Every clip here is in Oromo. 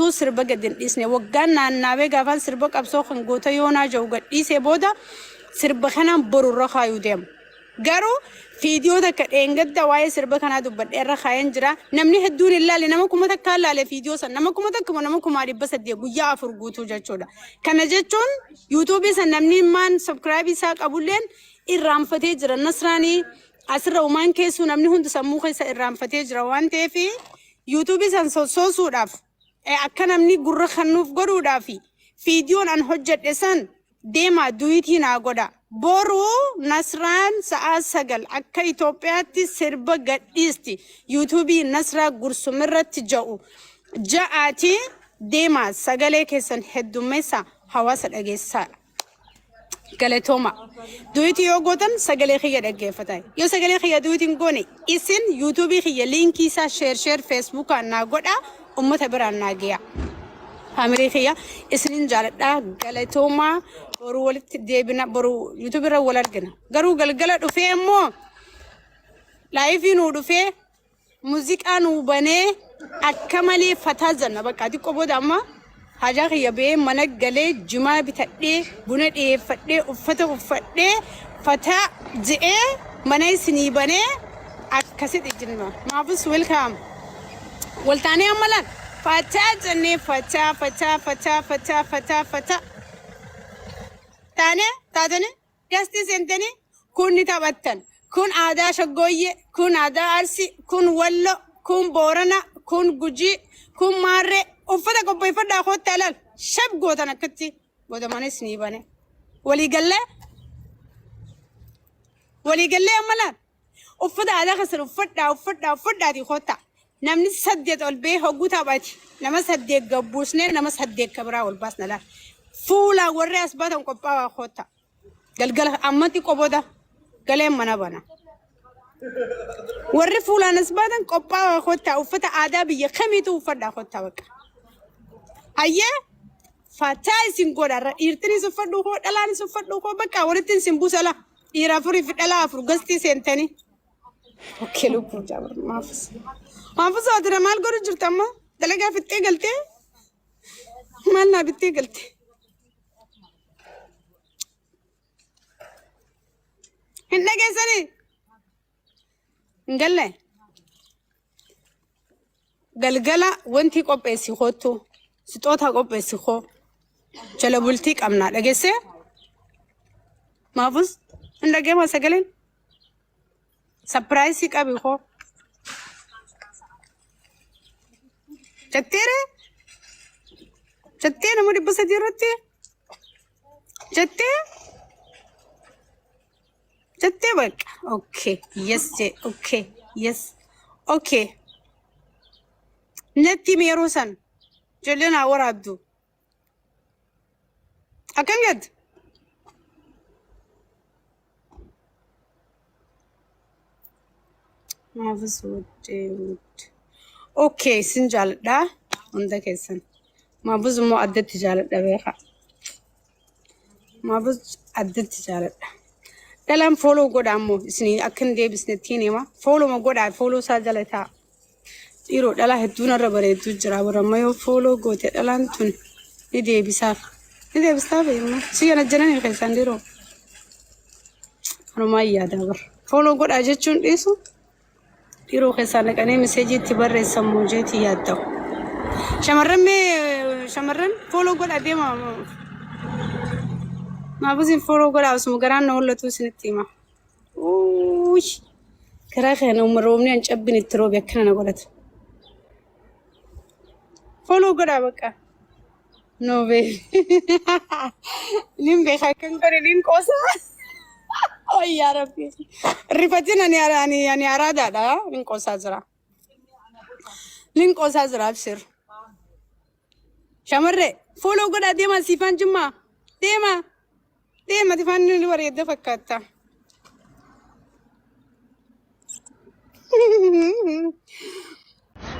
Guutuu sirba gad hin dhiisne. Waggaan naannaawee gaafaan sirba qabsoo kan goota yoonaa jedhu gad dhiisee booda sirba kanaan boru irra kaayuu deema. Garuu fiidiyoo takka dheengadda waa'ee sirba kanaa dubbadhee irra kaayeen jira. Namni hedduun hin laalle nama 1000 laale fiidiyoo san nama 1000 moo nama 800,000 guyyaa 4 guutuu jechuudha. Kana jechuun yuutuubii san namni maan subscribe isaa qabulleen irraanfatee jira. Nasraanii asirra umaan keessuu namni hundi sammuu keessa irraanfatee jira waan ta'eef yuutuubii san sossoosuudhaaf akka namni gurra kennuuf godhuudhaaf fiidiyoon an hojjedhe san deemaa duwiitii naa godha. Boru Nasraan sa'aa 9 akka Itoophiyaatti sirba gadhiisti yuutuubii Nasraa Gursum irratti ja'u ja'aati deemaa sagalee keessan heddummeessa hawaasa dhageessisaa. Galatooma. Duwiitii yoo gootan sagalee kiyya dhaggeeffata. Yoo sagalee kiyya duwiitii hin goone isin yuutuubii kiyya liinkii isaa sheer sheer feesbuukaan naa godha ummata biraan naa geeya. Faamilii kiyya isinin jaaladha galatoomaa boru walitti deebina boru yuutuubii irra wal argina. Garuu galgala dhufee immoo laayifii nuu dhufee Muziqaa nuu banee akka malee fataa zanna bakka xiqqoo booda amma hajaa kiyya ba'ee mana galee jimaa bitadhee buna dhiyeeffadhee uffata uffadhee fataa je'ee mana isinii banee akkasitti jirma. Maafus welcome. Waltaanee amma laal fataa jennee fataa fataa fataa fataa fataa fataa taanee taatanii. Gasti seentanii kun ni taphattan. Kun aadaa Shaggooyyee, kun aadaa Arsii, kun Wallo, kun Boorana, kun Gujii, kun Maarree. Uffata qopheeffadhaa koottaa laal. Shab gootan akkatti godamanis ni bane. Walii gallee walii gallee amma laal. Uffata aadaa keessan uffadhaa uffadhaa uffadhaatii koottaa. Namni 8 ol ba'ee hogguu taphati. Nama 8 gabbuusnee nama 8 ka biraa ol baasna laal. Fuulaan warri as baatan qophaa'aa koottaa. Galgala amma xiqqoo booda galeen mana bana. Warri fuulaan as baatan qophaa'aa koottaa uffata aadaa biyya kamiitu uffadhaa koottaa bakka. Hayyee fataa isin godha irra dhiirtinis uffadhu koo dhalaanis uffadhu koo bakka walitti isin buusa laa. Dhiira afurii fi dhalaa afur gastii seentanii. Okkee lubbuu jaabar maafis. Maafis waatira maal godhu jirta amma? Dalagaa fixxee galtee? Maal naa bittee galte? Hin dhageessanii? Hin galle? Galgala wanti qopheessi kottu sixoota qopheessi koo jala bultii qabnaa dhageessee? Maafus hin dhageema sagaleen? Sapiraayisii qabi koo. Jetteere? Jettee nama 300 irratti? Jettee? Jettee bakka. Okay. Yes jee. Okay. Yes. Okay. Natti himi yeroo san. Ijoolleen haa waraabdu. Akkam jette? Maafis wuddee wudde. Okay, isin jaaladha hunda keessan. Maafis immoo addatti jaaladha beekaa. Maafis addatti jaaladha. Dhalaan fooloo godha ammoo isin akka hin deebisnetti hin hima. Fooloo godhaa fooloo isaa jala taa'a. Dhiiroo dhalaa hedduu narra bareedduu jira bara amma yoo fooloo goote dhalaan tun ni deebisaaf. Ni deebistaaf immoo si kana jedhanii keessaan dhiiroo. Kanumaan yaadaa bara. Fooloo godhaa jechuun dhiisu dhiiroo keessaa naqanii miseejii itti barreessan moojeetii yaadda'u. Shamarran mee shamarran fooloo godhaa deema. Maafusiin fooloo godhaa osuma garaan na hollatu isinitti hima. Uuuy. Karaa kana umma roobni an cabbin itti roobe akkana na godhata. Follow godhaa bakka. No baby. Nin beeka akkan godhe nin qoosa. Ay yaa rabbi. Rifatin ani ani ani araadaadha. Nin qoosaa jira. Nin qoosaa jira abshir. Shamarree follow godhaa deemaa siifaan jimmaa. Deemaa. Deema ati faanni ni bareedda fakkaatta.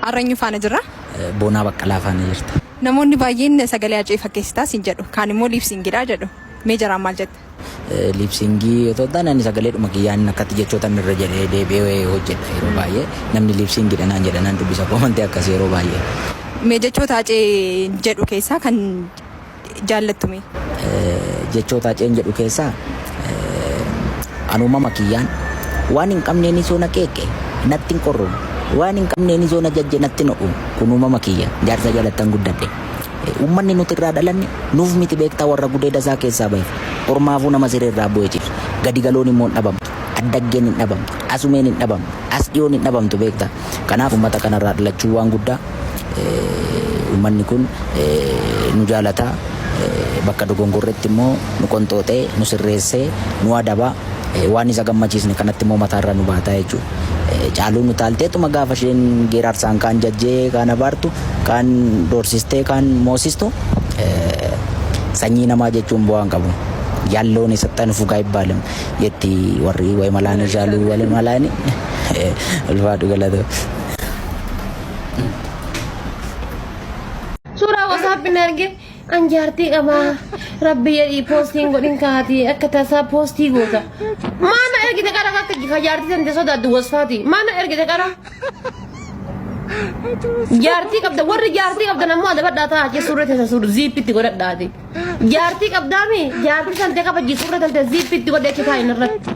Har'a eenyu faana jirra? Boonaa Baqqalaa faana jirta. Namoonni baay'een sagalee Hacee fakkeessitaa siin jedhu. Kaan immoo liipsiingidha jedhu. Mee jaraan maal jetta? Liipsiingii otoo hin taane ani sagaleedhuma kiyyaan akkatti jechoota inni irra jedhee deebi'ee hojjedha yeroo baay'ee. Namni liipsiingidha naan jedha naan dubbisa koomantii akkasii yeroo baay'ee. Mee jechoota Hacee jedhu keessaa kan jaallattu mee? Jechoota Haceen jedhu keessaa an uumama kiyyaan waan hin qabneen isoo na qeeqe natti hin qorru, waan hin qabneen isoo na jajje natti hin ho'u. Kun uumama kiyya, jaarsa jalattan guddadhe. Uummanni nuti irraa dhalanne nuuf miti beektaa, warra gudeeda isaa keessaa bahe ormaafuu nama siree irraa bu'ee ciibsu. Gadi galoon immoo hin dhabamtu, addaggeen hin dhabamtu, asumeen hin dhabamtu, as dhiyoon hin dhabamtu beektaa. Kanaaf uummata kanarraa dhalachuu waan guddaa. Uummanni kun nu jaalata, bakka dogongorretti immoo nu qonxooxee, nu sirreessee, nu adaba, waan isa gammachiisne kanatti immoo mataarra nu baataa jechuudha. Caaluun utaalteetuma gaafa isheen geeraarsaan kaan jajjee, kaan abaartu, kaan doorsistee, kaan moosistu, sanyii namaa jechuun bu'aa hin qabu. Yaalloon isattan fugaa ibbaalim jetti warri wayi malaani shaaluu wali malaani ulfaadhu galatoo. Suuraa WhatsApp na erge, an jaartii qabaa, rabbi jedhii poostiin godhin kaati, akka tasaa poostii goota. Maana ergite qara akka ka jaartii tante sodaaddu wasfaati. Maana ergite qara. Jaartii qabda, warri jaartii qabdan ammoo adabadhaa ta'a achi suurri teessa suur ziippitti godhadhaati. Jaartii qabdaami, jaartii tante kabaji, suurri tante ziippitti godhe achi taa'in irratti.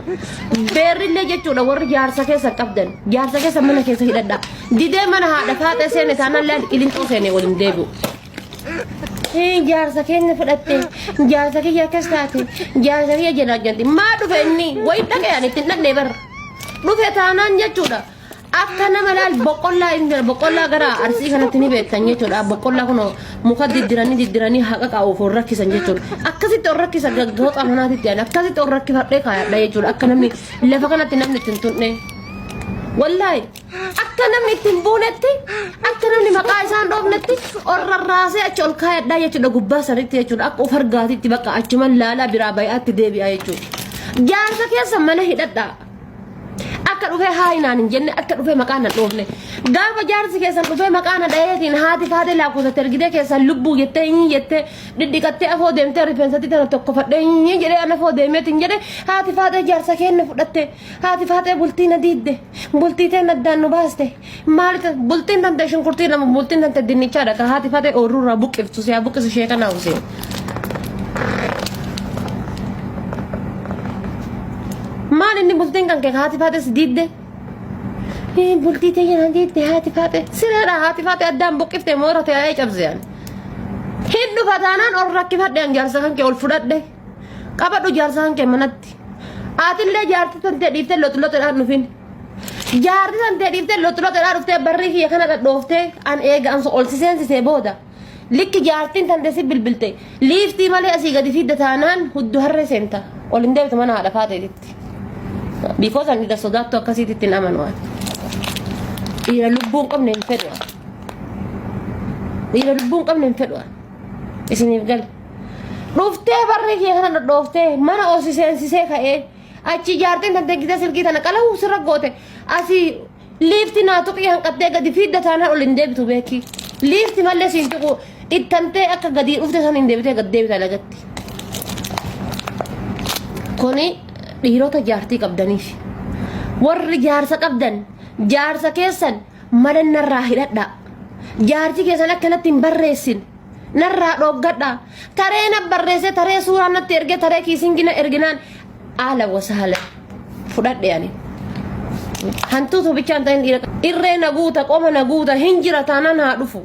Beerrillee jechuudha, warri jaarsa keessa qabdan jaarsa keessa mana keessa hidhadhaa. Didee mana haadha faaxee seene taanaan laal qilinxoo seene waliin deebi'u. Jaarsa keenya fudhatte, jaarsa kiyya akkas taate, jaarsa kiyya jedhaa jirti. Maa dhufe inni wayi dhaqee ani ittiin dhaqnee barra. Dhufe taanaan jechuudha. Akka nama laal boqqollaa hin jira, boqqollaa gara Arsii kanatti ni beektan jechuudha. Boqqollaa kun muka diddiranii diddiranii haqa qaa'uuf ol rakkisan jechuudha. Akkasitti ol rakkisa gaggooxa manaatitti ani akkasitti ol rakkifadhee kaayadha jechuudha. Akka namni lafa kanatti namni ittiin tunne. Wallaahi akka namni ittiin buunetti, akka namni maqaa isaan dhoofnetti ol rarraasee achi ol kaayadhaa jechuudha, gubbaa sanitti jechuudha. Akka of argaatitti bakka achuman laalaa biraa bayaatti deebi'a jechuudha. Jaarsa keessa mana hidhadhaa. Akka dhufee haa hinaan hin jenne, akka dhufee maqaa nan dhoofne. Gaafa jaarsi keessan dhufee maqaa na dhaheetiin haati faatee lakkoofsatti ergitee keessan lubbuu jettee hin jettee dhidhiqattee afoo deemtee rifeensatti tana tokkofadhee hin jedhee ana afoo deemeetiin jedhe, haati faatee jaarsa keenya fudhatte, haati faatee bultii na diidde, bultii teen addaan nu baaste, maali bultiin tante shunkurtii lama, bultiin tante dinnichaadha ka haati faatee oorruurraa buqqiftu siyaa buqqisu ishee kanaa usee. Maal inni bultiin kan kee haati faates diidde? Bultii teenya na diidde haati faate. Sireedha haati faate addaan buqqifte moora ta'ee cabse ani. Hin dhufa taanaan ol rakkifadhe, an jaarsa kan kee ol fudhadhe. Qabadhu jaarsa kan kee manatti. Atillee jaartii tantee dhiiftee loxloxedhaan dhufin. Jaartii tantee dhiiftee loxloxedhaan dhuftee barrii kiyya kana dhadhooftee an eega an ol si seensisee booda. Likki jaartiin tante si bilbilte liiftii malee asii gadi fidda taanaan huddu harree seenta. Ol hin deebitu mana haadha faateetitti. Because ani dhiira sodaattu akkasiititti hin amanu ani. Dhiira lubbuu hin qabne hin fedhu ani. Dhiira lubbuu hin qabne hin fedhu ani. Isiniif gala. Dhuftee barree kiyya kana dhodhooftee mana ol si seensisee ka'ee achi jaartiin tante gita silkii tana qala'uu sirra goote asii liifti naa tuqii hanqattee gadi fiidda taanaan ol hin deebitu beeki. Liifti malee siin tuqu, ittantee akka gadi dhufte san hin deebitee gad deebita lagatti. Kuni dhiirota jaartii qabdaniif. Warri jaarsa qabdan jaarsa keessan mana narraa hidhadhaa. Jaartii keessan akkanatti hin barreessin. Narraa dhooggadhaa. Taree na barreessee, taree suuraa natti ergee, taree kiisingina erginaan haala wasaala fudhadhe ani. Hantuutu bichaan ta'in dhiira irree na guuta, qoma na guuta, hin jira taanaan haa dhufu.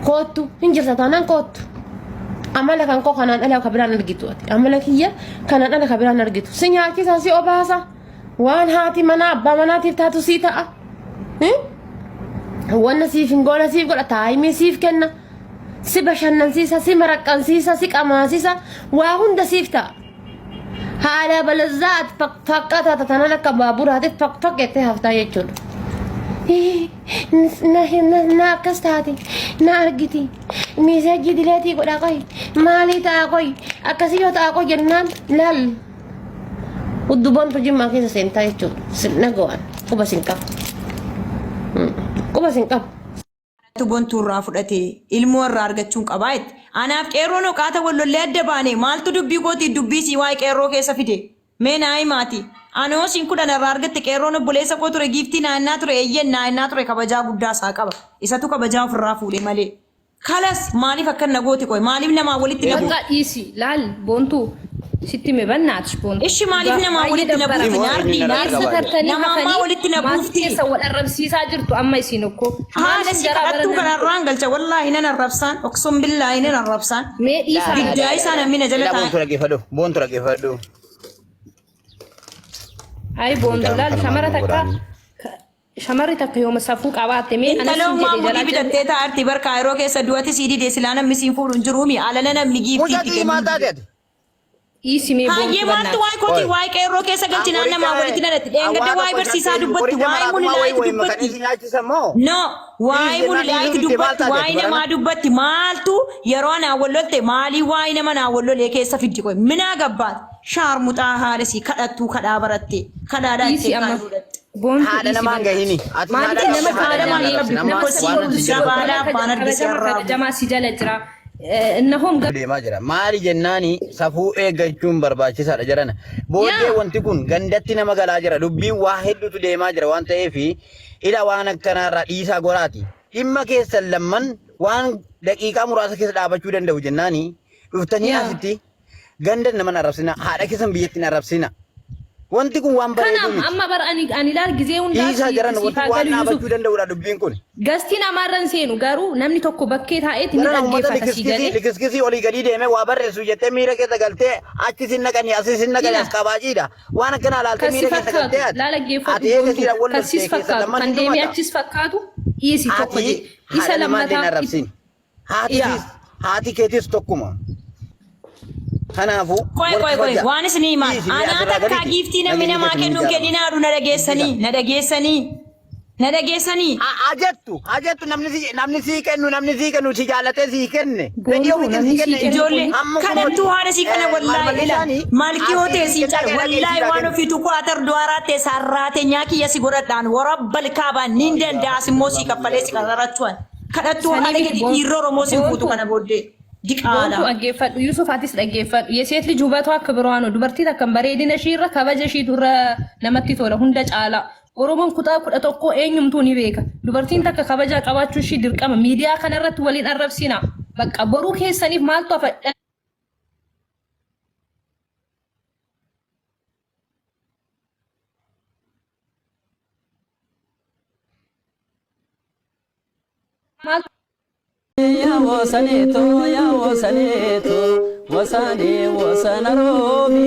Koottu, hin jirta taanaan koottu. Amala kan koo kanaan ala ka biraan argitu ati. Amala kiyya kanaan ala ka biraan argitu. Si nyaachisa, si obaasa. Waan haati manaa abbaa manaatiif taatu sii ta'a. Wanna siif hin goone siif godha, taayimii siif kenna. Si bashannansiisa, si maraqqansiisa, si qamaasisa, waa hunda siif ta'a. Haala balazzaa ati faqqaa taata taanaan akka baaburaati faq faq jettee haftaa jechuudha. Na akkas taate na argiti, miiseejii dileetii godha, qoy maalii ta'a, qoy akkasii yoo ta'a qoy jennaan laal udduboontu jimmaa keessa seentaa jechuudha. Sin dhaga'an quba sin qabu. Quba sin qabu. Bontuu irraa fudhate ilmoo irraa argachuun qabaa jette. Anaaf qeerroon oqaata wal lollee adda baane, maaltu dubbii kootii dubbii sii waa'ee qeerroo keessa fide? Mee naa himaati. Anoo siin 10 irraa argatte qeerroon obboleessa koo ture giiftii naannaa ture eeyyen naannaa ture kabajaa guddaa isaa qaba. Isatu kabajaa ofirraa fuudhe malee. Kalas maaliif akkan na gooti qoy maaliif namaa walitti na Bakka buuti? dhiisi laal boontuu sitti hime bannaati boontuu. Ishi maaliif namaa Baay'ee walitti na dabbara. buuti? Immoo Naardii inni Keessa narraa qaba. tartanii Namaa maa hafanii walitti na maatii buufti? keessa wal arrabsiisaa jirtu amma isin okkoo. Maal Haala isin si garaa kadhattuu barannan? kanarraan galcha wallaahi nan arrabsaan oqsun billaahi nan arrabsaan. Mee dhiisaa. Diddaa isaa namni na jala Ila taa'e. boontu dhaggeeffadhu. Boontu dhaggeeffadhu. Ayi boontuu laal Kana shamara maal takka godhaani? shamarri takka yooma safuu qabaatte mee anas Intala sin ummaa jedhe mudhii jalaa bitattee taa'arti bar kaayiroo keessa du'ati sii dide silaa namni siin fuudhu hin jiruumi alana namni giiftii Mucaa itti xiyyii maal kennu. taate ati? dhiisi mee Hayyee boontuu maaltu bannaati. waa'ee kootii Oi. waa'ee qeerroo keessa galchinaan namaa walitti nadhatti dheengadda waa'ee barsiisaa dubbatti waa'ee munilaayiti dubbatti. No waa'ee munilaayiti dubbatti waa'ee namaa dubbatti maaltu yeroo naa wal lolte maalii waa'ee nama naa wal lolee keessa fiddi qoy minaa gabbaat shaarmuxaa haadha sii kadhattuu kadhaa baratte kadhaadhaa Dhiisi itti amma kaayiroo boontuu Haadha dhiisi namaan bannaati. gahini. Ati Maaliif haadha nama qabda haadha kabajamee namaan qabdi. nama Nama si waan ol si jedhu. Gabaadhaa abbaan argise kabajama irraa bu'u. kabajamaa si jala jira. Innahum deemaa jira. Maali jennaani safuu eeggachuun barbaachisaadha jedhana. Booddee Yaa. wanti kun gandatti nama galaa jira. Dubbiin waa hedduutu deemaa jira waan ta'eef ila waan akkanaarraa dhiisaa goraati. Dhimma keessan lamman waan daqiiqaa muraasa keessa dhaabachuu danda'u jennaani dhuftanii Yaa. asitti Ganda nama hin arrabsina, haadha keessan biyyatti hin arrabsina. Wanti kun waan bareeduu Kanaaf miti. amma bara ani ani ilaal gizee hundaa Dhiisaa si jaran siif wanti haa waan galu Yusuf. dhaabachuu danda'udha dubbiin kun. Gastii namaarra hin seenu garuu namni tokko bakkee taa'eeti ni Jaran uummata dhaggeeffata si likiskisii galee. likiskisii olii gadii deemee waa barreessu jettee miira keessa galtee achi sin naqanii asii sin naqanii Ila as kabaajiidha. Waan akkanaa laaltee kan si miira keessa fakkaatu galtee ati. laala geeffadhu Ati eega boontuu siidhaan wal kan loltee sis keessa fakkaatu lamman kan hin deemee dhumata. achis fakkaatu dhiisi tokko Ati jedhe isa haadha namaallee hin lammataa arrabsin. Haati yaa siis haati keetis tokkuma. Kanaafuu Qoy wal qoy qoy kabaja. waan isin himaa Dhiisi mee anaa asirraa takkaa galiiti. giiftii namni Nageenyi namaa keessan ni kennuun ijaarama. kenninaa na dhageessanii na dhageessanii na dhageessanii. Ajettu ajettu namni si namni sii kennu namni sii kennu si jaallatee sii kenne. Fedhii boontuu ofiitiin namni sii sii kenne kennu Ijoollee kun amma kadhattuu kunooti haadha sii kana wallaahi ila malmallisaanii malkii hoo asii ta'e sii siin kennee caala dhaqee wallaahi siidhaa waan kennu. ofiitu kuwaatar du'araa ta'e sarraate nyaakiyya si godhadhaan warabbal kaabaan niin danda'as immoo sii kaffalee si qararachuan kadhattuu sanii haadha miti keeti dhiirri Oromoo siin fuutu boontuu kana booddee Boontuu diqaalaa. dhaggeeffadhu Yusuf atis dhaggeeffadhu የሴት ልጅ ውበቷ ክብሯ ነው dubartii takkan bareedina ishii irra kabaja ishiitu irra namatti tola hunda caala Oromoon kutaa 11 eenyumtuu ni beeka dubartiin takka kabaja qabaachuu ishii dirqama miidiyaa kanarratti waliin arrabsina bakka boruu keessaniif maaltu hafa maaltu Yaa wosaneeto yaa wosaneeto wosanee wosana roobi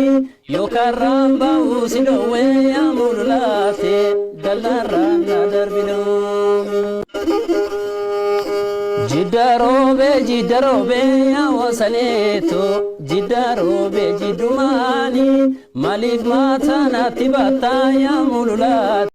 yookaan ba'uu si dhoowwe yaa mul'ate dallaarraan na darbinoomi. Jidda roobee jidda roobee yaa wosaneeto jidda roobee jiddumaani maaliif maataa natti baattaa yaa mul'ate.